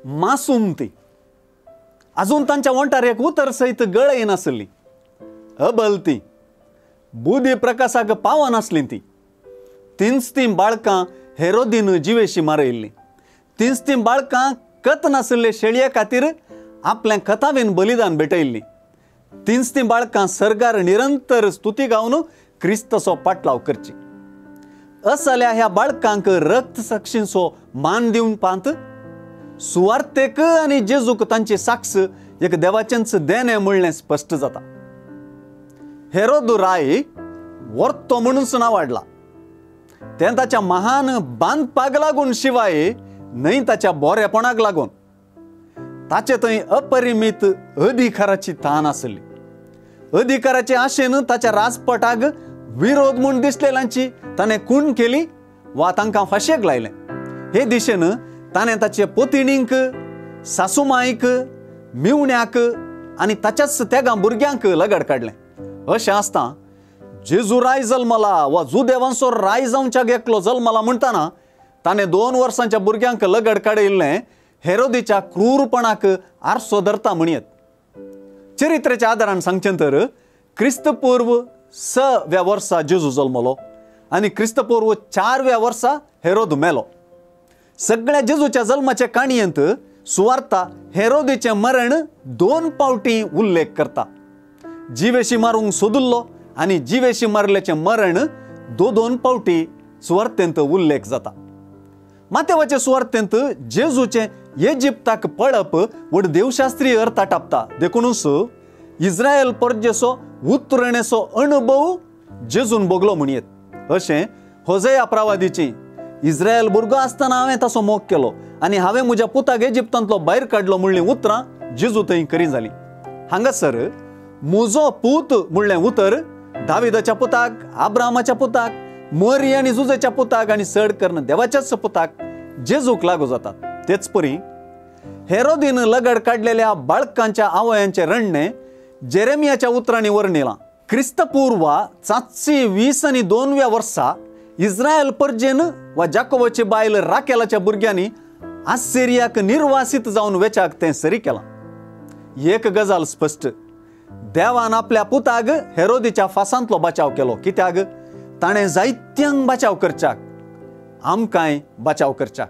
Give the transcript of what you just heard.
मासूम ती अजून तांच्या वंटार एक उतर सयत गळ येनासली, अबल ती, बुद्धी प्रकाशाक पावनासली ती. तींच तीं बाळकां हेरोदीन जिवेशी मारयल्लीं. तींच तीं बाळकां कत नाशिल्ले शेळये खातीर आपल्या कथावेन बलिदान भेटयल्लीं. तींच तीं बाळकां सर्गार निरंतर स्तुती गावन क्रिस्ताचो पाटलाव करची. असल्या ह्या बाळकांक रक्त साक्षींचो मान दिवन पांत सुवार्थेक आनी जेजूक तांची साक्ष एक देवाचेंच देणें म्हणलें स्पश्ट जाता. हेरोद राय वर्तो म्हणून नांव वाडला तें ताच्या महान बांदपाक लागून शिवाय न्हय ताच्या बोरेपणाक लागून. ताचे थंय अपरिमीत अधिकाराची तान आसली. अधिकाराचे आशेन ताच्या राजपटाक विरोध म्हूण दिसलेल्यांची ताणें खूण केली वा तांकां फांशेक लायलें. हे दिशेन ताणें ताचे पोतिणींक, सासुमायक, मिवण्याक आनी ताच्याच तेगां भुरग्यांक लगड काडलें. अशें आसता जेजू राय जल्मला वा जुदेवांचो राय जावच्याक एकलो जल्मला म्हणटना ताणें 2 वर्सांच्या भुरग्यांक लगड काडिल्लें हेरोदीच्या क्रूरपणाक आरसो धरता म्हणयेत. चरित्रेच्या आदारान सांगचें तर क्रिस्तपूर्व 6व्या वर्सा जेजू जल्मलो आनी क्रिस्तपूर्व 4व्या वर्सा हेरोद मेलो. सगळ्या जेजूच्या जल्माच्या काणयेंत सुवार्ता हेरोदीचें मरण 2 पावटी उल्लेख करता. जिवेशी मारूंक सोदुल्लो आनी जिवेशी मारल्याचें मरण 2-2 पावटी सुवार्तेंत उल्लेख जाता. मातेवाचे सुवार्तेंत जेजूचें इजिप्ताक पळप व्हड देवशास्त्रीय अर्थ आटापता. देखूनच इस्रायल परजेचो उतरणेचो अणभव जेजून भोगलो म्हणयेत. अशें होजया प्रवादीची इस्रायल भुरगो आसतना हांवें ताचो मोग केलो आनी हांवें म्हज्या पुताक इजिप्तांतलो भायर काडलो म्हणलीं उतरां जेजू थंय करी जालीं. हांगासर म्हजो पूत म्हणलें उतर दाविदाच्या पुताक, आब्रामाच्या पुताक, मोरी आनी जुजेच्या पुताक आनी चड करून देवाच्याच पुताक जेजूक लागू जातात. तेच परी हेरोदीन लगड काडलेल्या बाळकांच्या आवयांचें रडणें जेरेमियाच्या उतरांनी वर्णिलां. क्रिस्तपूर्व 720 आनी 2व्या वर्सा इस्रायल परजेन वा जाकोबाची बायल राकेलाच्या भुरग्यांनी आसिरियाक निर्वासीत जावन वेच्याक तें सरी केलां. एक गजाल स्पश्ट, देवान आपल्या पुताक हेरोदीच्या फासांतलो बचाव केलो. कित्याक? ताणें जायत्यांक बचाव करच्याक, आमकांय बचाव करच्याक.